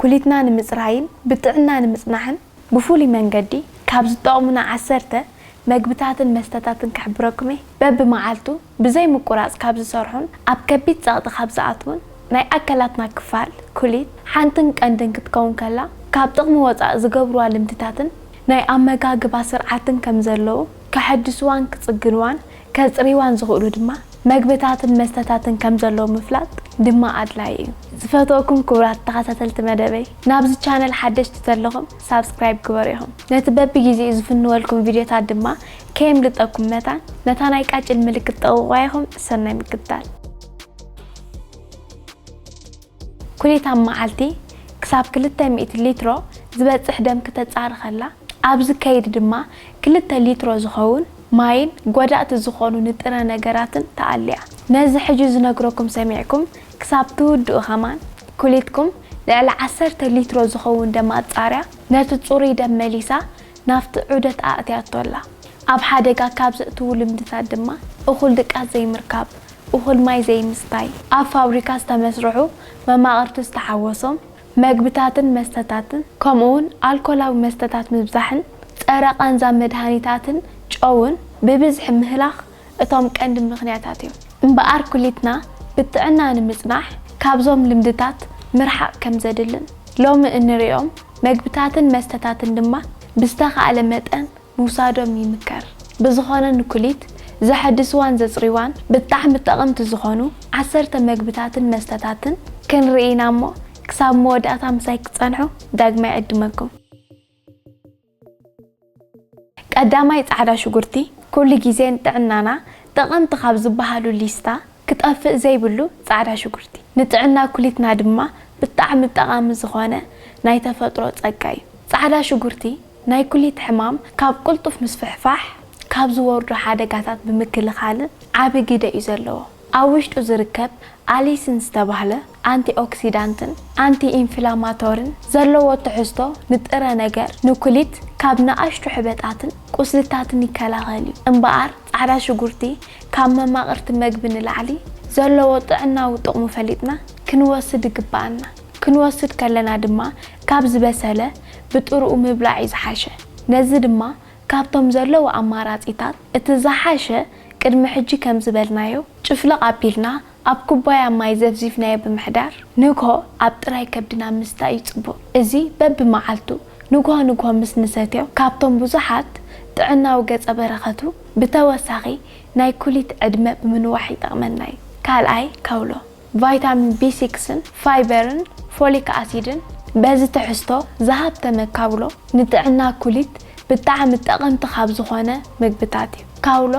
ኩሊትና ንምጽራይን ብጥዕና ንምጽናሕን ብፍሉይ መንገዲ ካብ ዝጠቕሙና ዓሰርተ መግብታትን መስተታትን ክሕብረኩም እየ። በብመዓልቱ ብዘይ ምቁራጽ ካብ ዝሰርሑን ኣብ ከቢድ ጸቕጢ ካብ ዝኣትዉን ናይ ኣካላትና ክፋል ኩሊት ሓንትን ቀንድን ክትከውን ከላ፣ ካብ ጥቕሚ ወጻእ ዝገብርዋ ልምድታትን ናይ ኣመጋግባ ስርዓትን ከም ዘለዉ ከሐድስዋን ክጽግንዋን ከጽርይዋን ዝኽእሉ ድማ መግብታትን መስተታትን ከም ዘለዉ ምፍላጥ ድማ ኣድላዪ እዩ። ዝፈትወኩም ክቡራት ተኸታተልቲ መደበይ፣ ናብዚ ቻነል ሓደሽቲ ዘለኹም ሳብስክራይብ ግበሩ ኢኹም። ነቲ በብግዜኡ ዝፍንወልኩም ቪድዮታት ድማ ከየምልጠኩም መታን ነታ ናይ ቃጭል ምልክት ጠውቑዋ ኢኹም። ሰናይ ምክትታል። ኩሊት ኣብ መዓልቲ ክሳብ ክልተ ሚእቲ ሊትሮ ዝበጽሕ ደም ክተጻሪ ከላ፣ ኣብ ዝከይድ ድማ ክልተ ሊትሮ ዝኸውን ማይን ጎዳእቲ ዝኾኑ ንጥረ ነገራትን ተኣልያ። ነዚ ሕጂ ዝነግረኩም ሰሚዕኩም ክሳብ ትውድኡ ከማን ኩሊትኩም ልዕሊ ዓሰርተ ሊትሮ ዝኸውን ደም ኣጻርያ ነቲ ጽሩይ ደም መሊሳ ናብቲ ዑደት ኣእትያቶ ኣላ። ኣብ ሓደጋ ካብ ዘእትዉ ልምድታት ድማ እኹል ድቃስ ዘይምርካብ፣ እኹል ማይ ዘይምስታይ፣ ኣብ ፋብሪካ ዝተመስርሑ መማቕርቲ ዝተሓወሶም መግብታትን መስተታትን፣ ከምኡውን ኣልኮላዊ መስተታት ምብዛሕን ጸረ ቃንዛ መድሃኒታትን ጨውን ብብዝሒ ምህላኽ እቶም ቀንዲ ምኽንያታት እዮም። እምበኣር ኩሊትና ብጥዕና ንምጽናሕ ካብዞም ልምድታት ምርሓቕ ከም ዘድልን ሎሚ እንርእዮም መግብታትን መስተታትን ድማ ብዝተኻእለ መጠን ምውሳዶም ይምከር። ብዝኾነ ንኩሊት ዘሐድስዋን ዘጽርይዋን ብጣዕሚ ጠቐምቲ ዝኾኑ ዓሰርተ መግብታትን መስተታትን ክንርኢ ኢና እሞ ክሳብ መወዳእታ ምሳይ ክትጸንሑ ዳግማይ ዕድመኩም። ቀዳማይ ጻዕዳ ሽጉርቲ ኩሉ ግዜ ንጥዕናና ጠቐምቲ ካብ ዝበሃሉ ሊስታ ክጠፍእ ዘይብሉ ጻዕዳ ሽጉርቲ። ንጥዕና ኩሊትና ድማ ብጣዕሚ ጠቓሚ ዝኾነ ናይ ተፈጥሮ ጸጋ እዩ። ጻዕዳ ሽጉርቲ ናይ ኩሊት ሕማም ካብ ቅልጡፍ ምስፍሕፋሕ ካብ ዝወርዱ ሓደጋታት ብምክልኻልን ዓቢ ግደ እዩ ዘለዎ። ኣብ ውሽጡ ዝርከብ ኣሊሲን ዝተባህለ ኣንቲኦክሲዳንትን ኣንቲ ኢንፍላማቶርን ዘለዎ ትሕዝቶ ንጥረ ነገር ንኩሊት ካብ ንኣሽቱ ሕበጣትን ቁስልታትን ይከላኸል እዩ። እምበኣር ጻዕዳ ሽጉርቲ ካብ መማቕርቲ መግቢ ንላዕሊ ዘለዎ ጥዕናዊ ጥቕሙ ፈሊጥና ክንወስድ ይግብኣና። ክንወስድ ከለና ድማ ካብ ዝበሰለ ብጥርኡ ምብላዕ እዩ ዝሓሸ። ነዚ ድማ ካብቶም ዘለዉ ኣማራጺታት እቲ ዝሓሸ ቅድሚ ሕጂ ከም ዝበልናዮ ጭፍልቕ ኣቢልና ኣብ ኩባያ ማይ ዘፍዚፍናዮ ብምሕዳር ንግሆ ኣብ ጥራይ ከብድና ምስታይ እዩ ጽቡቕ። እዚ በብመዓልቱ ንግሆ ንግሆ ምስ ንሰትዮ ካብቶም ብዙሓት ጥዕናዊ ገጸ በረኸቱ ብተወሳኺ ናይ ኩሊት ዕድመ ብምንዋሕ ይጠቕመና እዩ። ካልኣይ ካውሎ። ቫይታሚን ቢ ሲክስን ፋይበርን ፎሊክ ኣሲድን በዚ ትሕዝቶ ዝሃብተመ ካውሎ ንጥዕና ኩሊት ብጣዕሚ ጠቐምቲ ካብ ዝኾነ ምግብታት እዩ። ካውሎ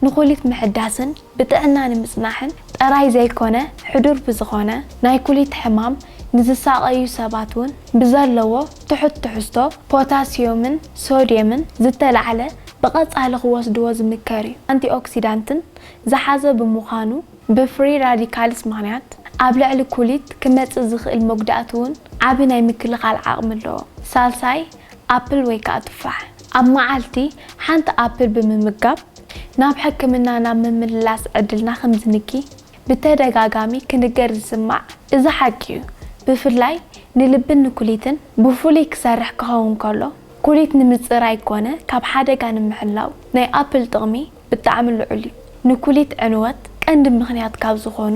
ንኹሊት ምሕዳስን ብጥዕና ንምጽናሕን ጥራይ ዘይኮነ ሕዱር ብዝኾነ ናይ ኩሊት ሕማም ንዝሳቐዩ ሰባት እውን ብዘለዎ ትሑት ትሕዝቶ ፖታስዮምን ሶድየምን ዝተላዕለ ብቐጻሊ ክወስድዎ ዝምከር እዩ። ኣንቲኦክሲዳንትን ዝሓዘ ብምዃኑ ብፍሪ ራዲካልስ ምኽንያት ኣብ ልዕሊ ኩሊት ክመጽእ ዝኽእል መጉዳእቲ እውን ዓቢ ናይ ምክልኻል ዓቕሚ ኣለዎ። ሳልሳይ ኣፕል ወይ ከዓ ቱፋሕ። ኣብ መዓልቲ ሓንቲ ኣፕል ብምምጋብ ናብ ሕክምና ናብ ምምልላስ ዕድልና ከም ዝንኪ ብተደጋጋሚ ክንገር ዝስማዕ እዚ ሓቂ እዩ። ብፍላይ ንልብን ንኩሊትን ብፍሉይ ክሰርሕ ክኸውን ከሎ ኩሊት ንምጽራይ ኮነ ካብ ሓደጋ ንምሕላው ናይ ኣፕል ጥቕሚ ብጣዕሚ ልዑል እዩ። ንኩሊት ዕንወት ቀንዲ ምኽንያት ካብ ዝኾኑ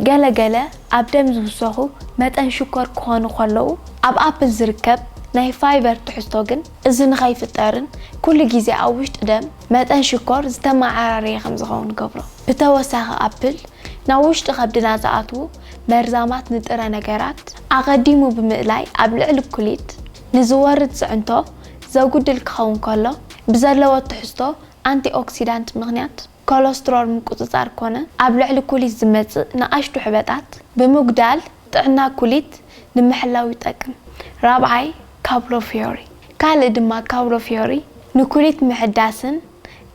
ገለ ገለ ኣብ ደም ዝውሰኹ መጠን ሽኮር ክኾኑ ከለዉ ኣብ ኣፕል ዝርከብ ናይ ፋይበር ትሕዝቶ ግን እዚ ንኸይፍጠርን ኩሉ ግዜ ኣብ ውሽጢ ደም መጠን ሽኮር ዝተመዓራረየ ከም ዝኸውን ይገብሮ። ብተወሳኺ ኣፕል ናብ ውሽጢ ከብድና ዝኣትዉ መርዛማት ንጥረ ነገራት ኣቐዲሙ ብምእላይ ኣብ ልዕሊ ኩሊት ንዝወርድ ፅዕንቶ ዘጉድል ክኸውን ከሎ ብዘለዎ ትሕዝቶ ኣንቲኦክሲዳንት ምኽንያት ኮለስትሮል ምቁፅፃር ኮነ ኣብ ልዕሊ ኩሊት ዝመፅእ ንኣሽቱ ሕበጣት ብምጉዳል ጥዕና ኩሊት ንምሕላው ይጠቅም። ራብዓይ ካውሎ ፊዮሪ። ካልእ ድማ ካውሎ ፊዮሪ ንኩሊት ምሕዳስን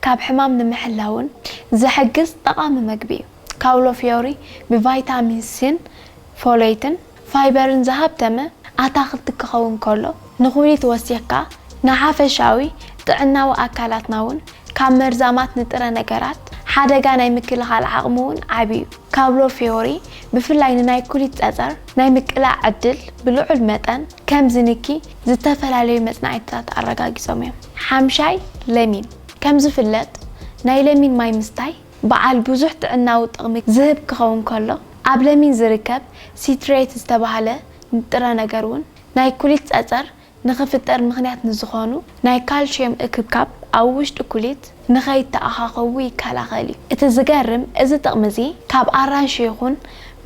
ካብ ሕማም ንምሕላውን ዝሕግዝ ጠቓሚ መግቢ እዩ። ካውሎ ፊዮሪ ብቫይታሚን ሲን ፎሌትን ፋይበርን ዝሃብተመ ኣታኽልቲ ክኸውን ከሎ ንኹሊት ወሲኽካ ንሓፈሻዊ ጥዕናዊ ኣካላትና እውን ካብ መርዛማት ንጥረ ነገራት ሓደጋ ናይ ምክልኻል ዓቕሚ እውን ዓቢ እዩ። ካብ ሎ ፊዮሪ ብፍላይ ንናይ ኩሊት ጸጸር ናይ ምቅላዕ ዕድል ብልዑል መጠን ከም ዝንኪ ዝተፈላለዩ መጽናዕትታት ኣረጋጊጾም እዮም። ሓምሻይ፣ ለሚን። ከም ዝፍለጥ ናይ ለሚን ማይ ምስታይ በዓል ብዙሕ ጥዕናዊ ጥቕሚ ዝህብ ክኸውን ከሎ፣ ኣብ ለሚን ዝርከብ ሲትሬት ዝተባህለ ንጥረ ነገር እውን ናይ ኩሊት ጸጸር ንኽፍጠር ምኽንያት ንዝኾኑ ናይ ካልሽየም እክብካብ ኣብ ውሽጢ ኩሊት ንኸይተኣኻኸቡ ይከላኸል እዩ። እቲ ዝገርም፣ እዚ ጥቕሚ እዚ ካብ ኣራንሺ ይኹን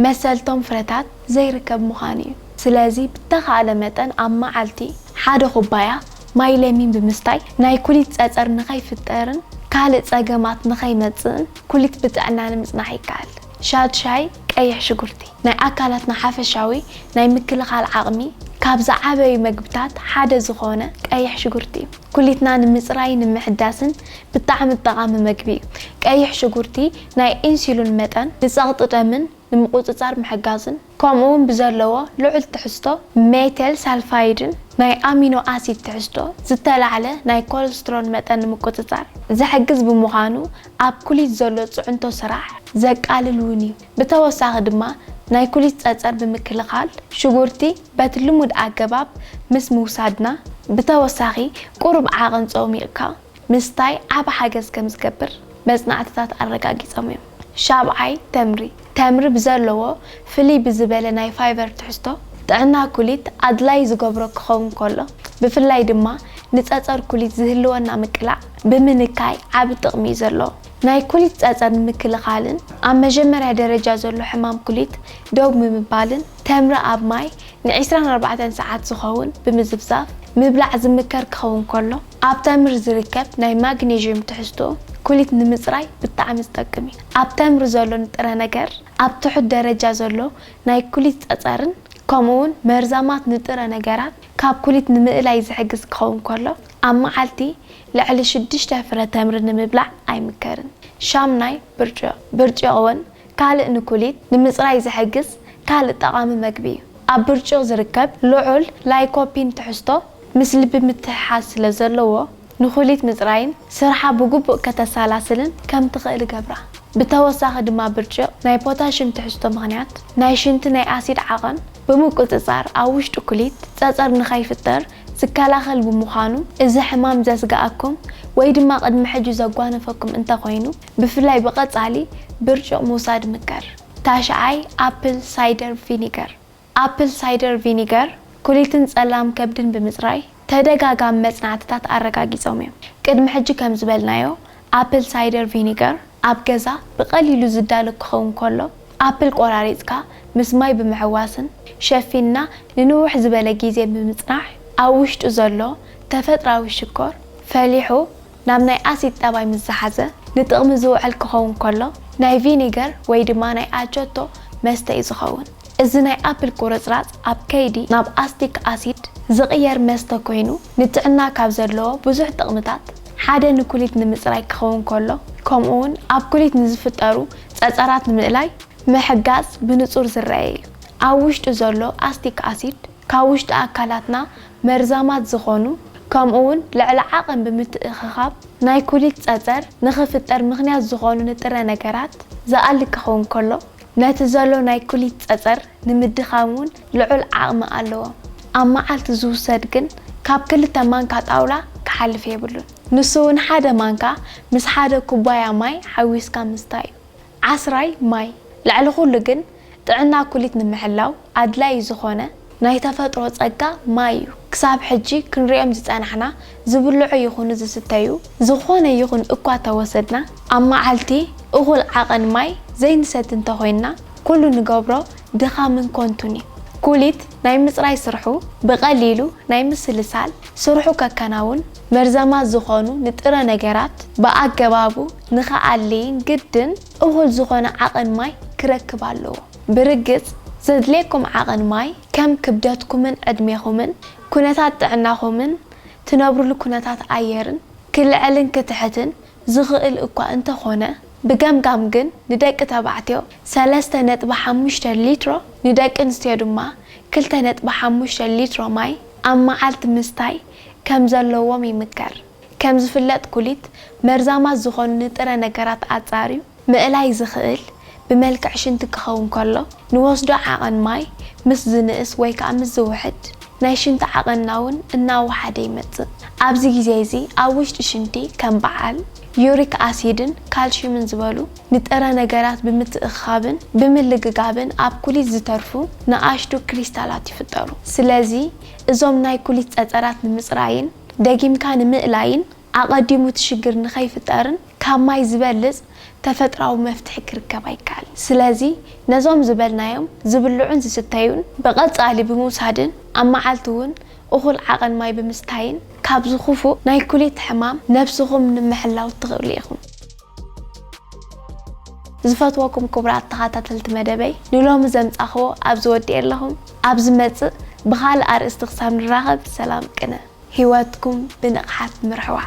መሰልቶም ፍረታት ዘይርከብ ምዃኑ እዩ። ስለዚ ብተኻእለ መጠን ኣብ መዓልቲ ሓደ ኩባያ ማይ ለሚን ብምስታይ ናይ ኩሊት ጸጸር ንኸይፍጠርን ካልእ ጸገማት ንኸይመጽእን ኩሊት ብጥዕና ንምጽናሕ ይከኣል። ሻድሻይ፣ ቀይሕ ሽጉርቲ። ናይ ኣካላትና ሓፈሻዊ ናይ ምክልኻል ዓቕሚ ካብ ዝዓበዩ መግብታት ሓደ ዝኾነ ቀይሕ ሽጉርቲ እዩ። ኩሊትና ንምጽራይ ንምሕዳስን ብጣዕሚ ጠቓሚ መግቢ እዩ። ቀይሕ ሽጉርቲ ናይ ኢንሱሊን መጠን ንጸቕጢ ደምን ንምቁጽጻር ምሕጋዝን ከምኡ እውን ብዘለዎ ልዑል ትሕዝቶ ሜተል ሳልፋይድን ናይ ኣሚኖ ኣሲድ ትሕዝቶ ዝተላዕለ ናይ ኮለስትሮል መጠን ንምቁጽጻር ዝሕግዝ ብምዃኑ ኣብ ኩሊት ዘሎ ጽዕንቶ ስራሕ ዘቃልል እውን እዩ። ብተወሳኺ ድማ ናይ ኩሊት ጸጸር ብምክልኻል ሽጉርቲ በቲ ልሙድ ኣገባብ ምስ ምውሳድና ብተወሳኺ ቁሩብ ዓቐን ጾሚቕካ ምስታይ ዓቢ ሓገዝ ከም ዝገብር መጽናዕትታት ኣረጋጊጾም እዮም። ሻብዓይ፣ ተምሪ። ተምሪ ብዘለዎ ፍልይ ብዝበለ ናይ ፋይበር ትሕዝቶ ጥዕና ኩሊት ኣድላይ ዝገብሮ ክኸውን ከሎ ብፍላይ ድማ ንጸጸር ኩሊት ዝህልወና ምቅላዕ ብምንካይ ዓቢ ጥቕሚ እዩ ዘለዎ። ናይ ኩሊት ጸጸር ንምክልኻልን ኣብ መጀመርያ ደረጃ ዘሎ ሕማም ኩሊት ደው ብምባልን ተምሪ ኣብ ማይ ን ዒስራን ኣርባዕተን ሰዓት ዝኸውን ብምዝፍዛፍ ምብላዕ ዝምከር ክኸውን ከሎ ኣብ ተምሪ ዝርከብ ናይ ማግኔዥየም ትሕዝቶ ኩሊት ንምጽራይ ብጣዕሚ ዝጠቅም እዩ። ኣብ ተምሪ ዘሎ ንጥረ ነገር ኣብ ትሑት ደረጃ ዘሎ ናይ ኩሊት ጸጸርን ከምኡ እውን መርዛማት ንጥረ ነገራት ካብ ኩሊት ንምእላይ ዝሕግዝ ክኸውን ከሎ ኣብ መዓልቲ ልዕሊ ሽዱሽተ ፍረ ተምሪ ንምብላዕ ኣይምከርን። ሻምናይ፣ ብርጭቕ። ብርጭቕ እውን ካልእ ንኩሊት ንምጽራይ ዝሕግዝ ካልእ ጠቓሚ መግቢ እዩ። ኣብ ብርጭቕ ዝርከብ ልዑል ላይኮፒን ትሕዝቶ ምስ ልቢ ምትሕሓዝ ስለ ዘለዎ ንኩሊት ምጽራይን ስርሓ ብግቡእ ከተሰላስልን ከም ትኽእል ይገብራ። ብተወሳኺ ድማ ብርጭቕ ናይ ፖታሽም ትሕዝቶ ምኽንያት ናይ ሽንቲ ናይ ኣሲድ ዓቐን ብምቁጽጻር ኣብ ውሽጢ ኩሊት ጸጸር ንኸይፍጠር ዝከላኸል ብምዃኑ እዚ ሕማም ዘስግኣኩም ወይ ድማ ቅድሚ ሕጂ ዘጓነፈኩም እንተኾይኑ ብፍላይ ብቐጻሊ ብርጭቕ ምውሳድ ምከር። ታሽዓይ፣ ኣፕል ሳይደር ቪኒገር። ኣፕል ሳይደር ቪኒገር ኩሊትን ጸላም ከብድን ብምጽራይ ተደጋጋሚ መጽናዕትታት ኣረጋጊጾም እዮም። ቅድሚ ሕጂ ከም ዝበልናዮ ኣፕል ሳይደር ቪኒገር ኣብ ገዛ ብቐሊሉ ዝዳሎ ክኸውን ከሎ ኣፕል ቆራሪጽካ ምስ ማይ ብምሕዋስን ሸፊንና ንንውሕ ዝበለ ግዜ ብምጽናሕ ኣብ ውሽጡ ዘሎ ተፈጥራዊ ሽኮር ፈሊሑ ናብ ናይ ኣሲድ ጠባይ ምስ ዝሓዘ ንጥቕሚ ዝውዕል ክኸውን ከሎ ናይ ቪኒገር ወይ ድማ ናይ ኣቸቶ መስተ እዩ ዝኸውን። እዚ ናይ ኣፕል ቁርጽራጽ ኣብ ከይዲ ናብ ኣስቲክ ኣሲድ ዝቕየር መስተ ኮይኑ ንጥዕና ካብ ዘለዎ ብዙሕ ጥቕምታት ሓደ ንኩሊት ንምጽራይ ክኸውን ከሎ ከምኡ እውን ኣብ ኩሊት ንዝፍጠሩ ጸጸራት ንምእላይ ምሕጋዝ ብንጹር ዝረኣየ እዩ። ኣብ ውሽጡ ዘሎ ኣስቲክ ኣሲድ ካብ ውሽጢ ኣካላትና መርዛማት ዝኾኑ ከምኡ እውን ልዕሊ ዓቐን ብምትእኽኻብ ናይ ኩሊት ጸጸር ንኽፍጠር ምኽንያት ዝኾኑ ንጥረ ነገራት ዝኣሊ ክኸውን ከሎ ነቲ ዘሎ ናይ ኩሊት ጸጸር ንምድኻም እውን ልዑል ዓቕሚ ኣለዎ። ኣብ መዓልቲ ዝውሰድ ግን ካብ ክልተ ማንካ ጣውላ ክሓልፍ የብሉን። ንሱ እውን ሓደ ማንካ ምስ ሓደ ኩባያ ማይ ሓዊስካ ምስታይ እዩ። ዓስራይ ማይ። ልዕሊ ኩሉ ግን ጥዕና ኩሊት ንምሕላው ኣድላዪ ዝኾነ ናይ ተፈጥሮ ጸጋ ማይ እዩ። ክሳብ ሕጂ ክንሪኦም ዝጸናሕና ዝብልዑ ይኹኑ ዝስተዩ ዝኾነ ይኹን እኳ ተወሰድና ኣብ መዓልቲ እኹል ዓቐን ማይ ዘይንሰቲ እንተኾይንና ኩሉ ንገብሮ ድኻምን ኮንቱን እዩ። ኩሊት ናይ ምጽራይ ስርሑ ብቐሊሉ ናይ ምስልሳል ስርሑ ከከናውን መርዛማት ዝኾኑ ንጥረ ነገራት ብኣገባቡ ንኽኣልይን ግድን እኹል ዝኾነ ዓቐን ማይ ክረክብ ኣለዎ። ብርግጽ ዘድልየኩም ዓቐን ማይ ከም ክብደትኩምን ዕድሜኹምን ኩነታት ጥዕናኹምን ትነብሩሉ ኩነታት ኣየርን ክልዕልን ክትሕትን ዝኽእል እኳ እንተኾነ ብገምጋም ግን ንደቂ ተባዕትዮ ሰለስተ ነጥቢ ሓሙሽተ ሊትሮ ንደቂ ኣንስትዮ ድማ ክልተ ነጥቢ ሓሙሽተ ሊትሮ ማይ ኣብ መዓልቲ ምስታይ ከም ዘለዎም ይምከር። ከም ዝፍለጥ ኩሊት መርዛማት ዝኾኑ ንጥረ ነገራት ኣጻርዩ ምእላይ ዝኽእል ብመልክዕ ሽንቲ ክኸውን ከሎ ንወስዶ ዓቐን ማይ ምስ ዝንእስ ወይ ከዓ ምስ ዝውሕድ ናይ ሽንቲ ዓቐንና እውን እናወሓደ ይመጽእ። ኣብዚ ግዜ እዚ ኣብ ውሽጢ ሽንቲ ከም በዓል ዩሪክ ኣሲድን ካልሽምን ዝበሉ ንጥረ ነገራት ብምትእኻብን ብምልግጋብን ኣብ ኩሊት ዝተርፉ ንኣሽቱ ክሪስታላት ይፍጠሩ። ስለዚ እዞም ናይ ኩሊት ጸጸራት ንምጽራይን ደጊምካ ንምእላይን ኣቐዲሙ እቲ ሽግር ንኸይፍጠርን ካብ ማይ ዝበልጽ ተፈጥራዊ መፍትሒ ክርከብ ኣይከኣልን። ስለዚ ነዞም ዝበልናዮም ዝብልዑን ዝስተዩን ብቐጻሊ ብምውሳድን ኣብ መዓልቲ እውን እኹል ዓቐን ማይ ብምስታይን ካብዚ ክፉእ ናይ ኩሊት ሕማም ነብስኹም ንምሕላው ትኽእሉ ኢኹም። ዝፈትወኩም ክቡራት ተኸታተልቲ መደበይ ንሎሚ ዘምጻኽዎ ኣብዚ ወዲኤ ኣለኹም። ኣብ ዝመጽእ ብኻልእ ኣርእስቲ ክሳብ ንራኸብ ሰላም ቅነ። ህይወትኩም ብንቕሓት ምርሕዋ።